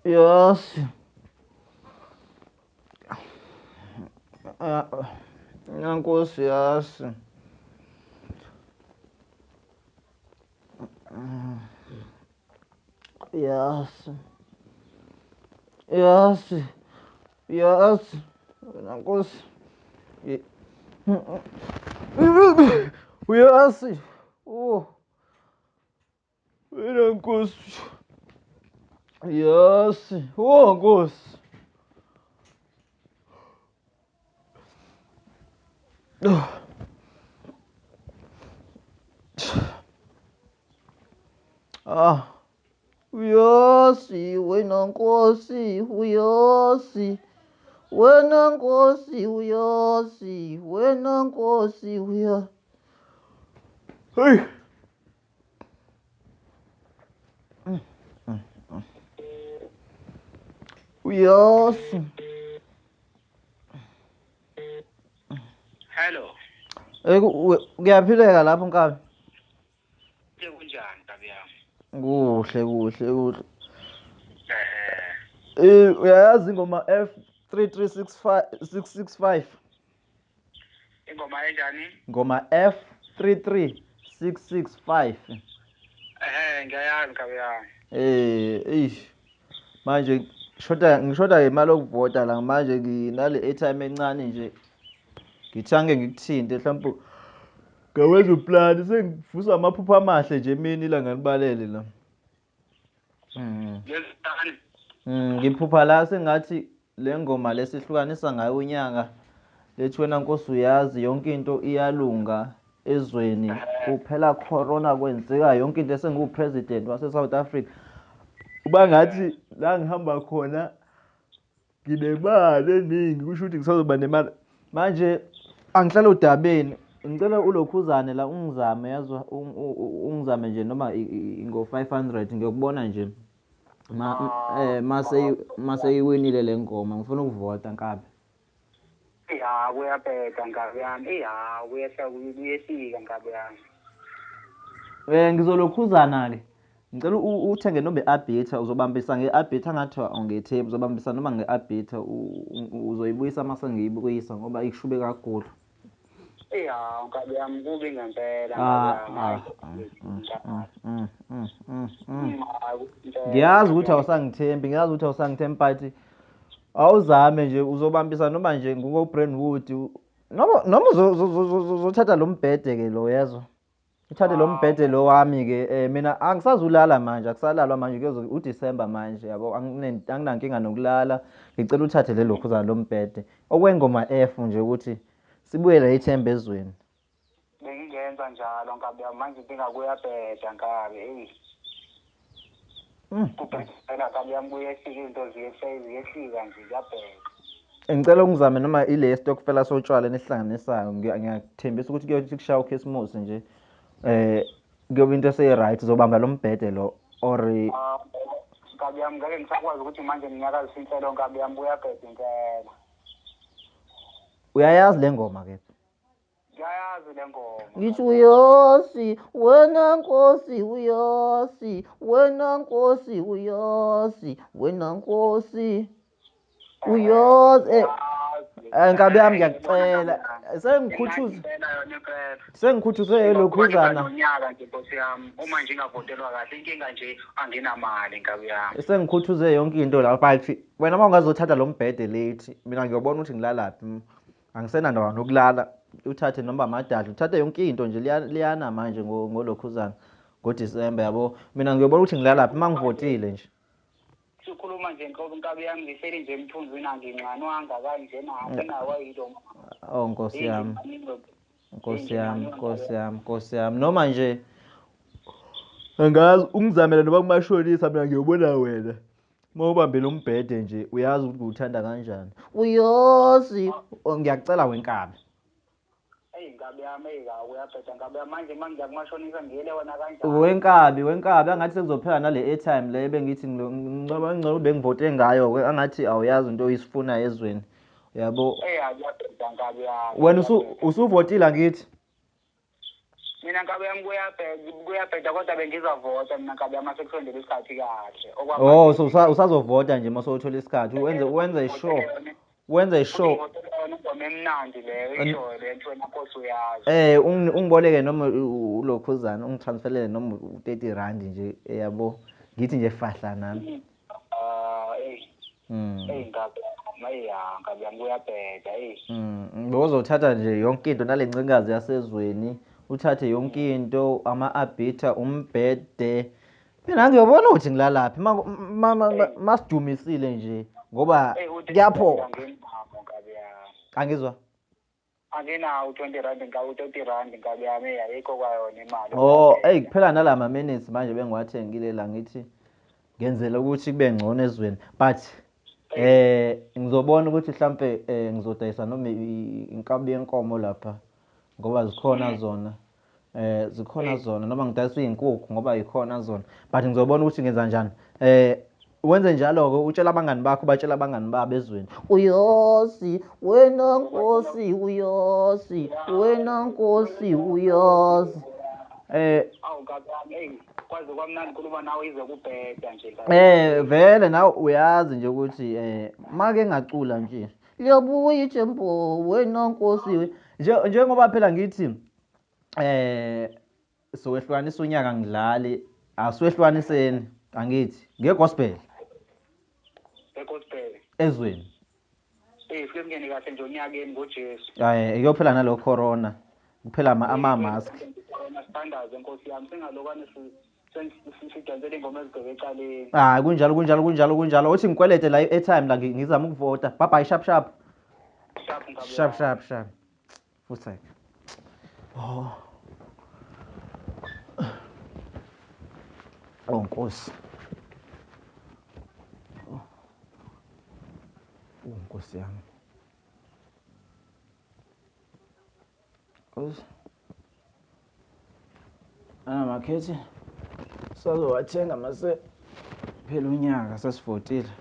Yes. Nkosi yasi. Yes. Yes. Yes. Nkosi. Uyasi. Oh. Wena Nkosi. Yes. Oh Nkosi. Ah. Uyasi wena Nkosi, uyasi. Wena Nkosi, uyasi. Wena Nkosi, uya. Hey. Uyasi. Hello. Eh kuyaphileka lapho nkabi. Kunjani nkabi yami? Kuhle kuhle kuhle. Uyayazi ingoma F3365 665. Ingoma enjani? Ingoma F33665. Ngiyayazi nkabi yami. Eish. Manje ngishoda imali yokuvota la manje nginale airtime encane nje. Ngithange ngikuthinte mhlawumbe ngawenza uplan sengivusa amaphupho amahle nje emini ilanga libalele la. Ngiphupha la sengathi le ngoma lesihlukanisa ngayo unyaka lethi wena Nkosi uyazi yonke into iyalunga ezweni kuphela corona kwenzeka yonke into esengu-president wase-South Africa. Uba ngathi la ngihamba khona nginemali eningi kusho ukuthi ngisazoba nemali. Manje angihlale udabeni ngicela ulokhuzane la ungizame yazwa ungizame nje noma ngo-500 ngiyokubona nje maseyiwinile le ngoma ngifuna ukuvota nkabi. Ya kuyabheda nkabi yami. Ya kuyefika nkabi yami. Ngizolokhuzana ke. Ngicela uthenge noma i-arbiter uzobambisa nge-arbiter ngathi ongethembi uzobambisa noma nge-arbiter uzoyibuyisa mase ngiyibuyisa ngoba ishube kakhulu. Ya nkabi yami kubi ngempela. Ngiyazi ukuthi awusangithembi, ngiyazi ukuthi awusangithembi but awuzame nje uzobambisa noma nje nguko Brentwood noma uzothatha lo mbhede ke lo yezwa. Uthathe lo mbhede lo wami ke mina angisazulala manje akusalalwa manje kuyoze uDecember manje yabo anginankinga nokulala ngicela uthathe le lokhuzana lo mbhede okwengoma F nje ukuthi sibuyele ithemba ezweni. Bengingenza njalo nkabi yami manje inkinga kuyabheda nkabi hey. Kubhedela nkabi yami kuyefika izinto ziyehlika nje kuyabheda. Ngicela ungizame noma ile stokfela sotshwala enihlanganisayo ngiyakuthembisa ukuthi kuyothi kushaya uChristmas nje. Kuyobe into ese-right uzobamba lo mbhede lo or nkabi yami ngeke ngisakwazi ukuthi manje nginyakazise inhlelo nkabi yami kuyabheda impela. Uyayazi le ngoma ke? Ngiyayazi le ngoma. Ngithi uyazi wena Nkosi uyazi wena Nkosi uyazi wena Nkosi uyazi. Nkabi yami ngiyakucela sengikhuthuze elokhuzana unyaka nje Nkosi yami uma nje ingavotelwa kahle inkinga nje anginamali nkabi yami. Sengikhuthuze yonke into la but wena uma ungazothatha lo mbhede late mina ngiyobona ukuthi ngilalaphi angisenandawo nokulala uthathe noma amadadla uthathe yonke into nje liyana manje ngolokhuzana ngoDecember yabo mina ngiyobona ukuthi ngilalaphi uma ngivotile nje. Sikhuluma nje nkosi nkabi yami ngihleli nje emthunzini anginxanwanga kanjena anginawo yilo. Oh Nkosi yami. Nkosi yami, Nkosi yami, Nkosi yami noma nje angazi ungizamela noma kumashonisa mina ngiyobona wena. Uma ubambile umbhede nje uyazi ukuthi uthanda kanjani. Uyazi ngiyakucela wenkabi. Hey nkabi yami uyabheda nkabi yami manje manje ngiyakumashonisa ngiyele wena kanjani? Wenkabi, wenkabi angathi sekuzophela nale airtime le bengithi ngicabanga bengivote ngayo ke angathi awuyazi into oyifuna ezweni. Yabo. Hey akuyabheda nkabi yami. Wena usuvotile angithi? Mina nkabe yami kuyabheda kodwa bengizavota mina nkabe yami sekusondela isikhathi kahle. Oh, so usazovota nje mase uthola isikhathi, wenze sure. Wenze sure. Ingoma emnandi leyo isho lento wena Nkosi uyazi. Ungiboleke noma ulokhuzana ungitransferele noma u30 rand nje yabo. Ngithi nje fahla nami. Nkabe nkabe yami kuyabheda Bozothatha nje yonke into nalencikazi yasezweni, uthathe yonke into, ama-arbiter, umbhede. Mina ngiyobona ukuthi ngilalaphi masidumisile nje ngoba kuyaphoqa. Angizwa. Anginawo 20 rand nkabe 30 rand nkabe yami ayikho kwayona imali. Oh, hey kuphela nalama minutes manje bengiwathengile la ngithi ngenzela ukuthi kube ngcono ezweni, but ngizobona ukuthi mhlambe ngizodayisa noma inkabi yenkomo lapha ngoba zikhona zona. Zikhona zona noma ngidayisa izinkukhu ngoba yikhona zona, but ngizobona ukuthi ngenza njani. Wenze njalo ke, utshela abangani bakho, batshela abangani babo ezweni. Uyazi wena Nkosi, uyazi wena Nkosi, uyazi. Awu nkabi, kwaze kwamnandi khuluma nawe ize kubheda nje. Vele nawe uyazi nje ukuthi make ngacula nje liyabuya ithembo wena Nkosi, njengoba phela ngithi sokwehlukanisa unyaka ngidlali, asiwehlukaniseni angithi ngegospel. Egospel ezweni. Sike singene kahle nje onyakeni ngoJesu. Kuyophela nalo corona, kuphela ama mask. Sithandaze Nkosi yami, singalokwane sidansele ingoma ezigcwele ecaleni. Kunjalo kunjalo kunjalo kunjalo. Uthi ngikwelete la airtime la ngizama ukuvota. Bye bye, sharp sharp. Sharp sharp sharp. Futhi. Oh. Oh Nkosi. Oh Nkosi yami. Nkosi. Makhethi. Sazowathenga mase phela unyaka sesivotile.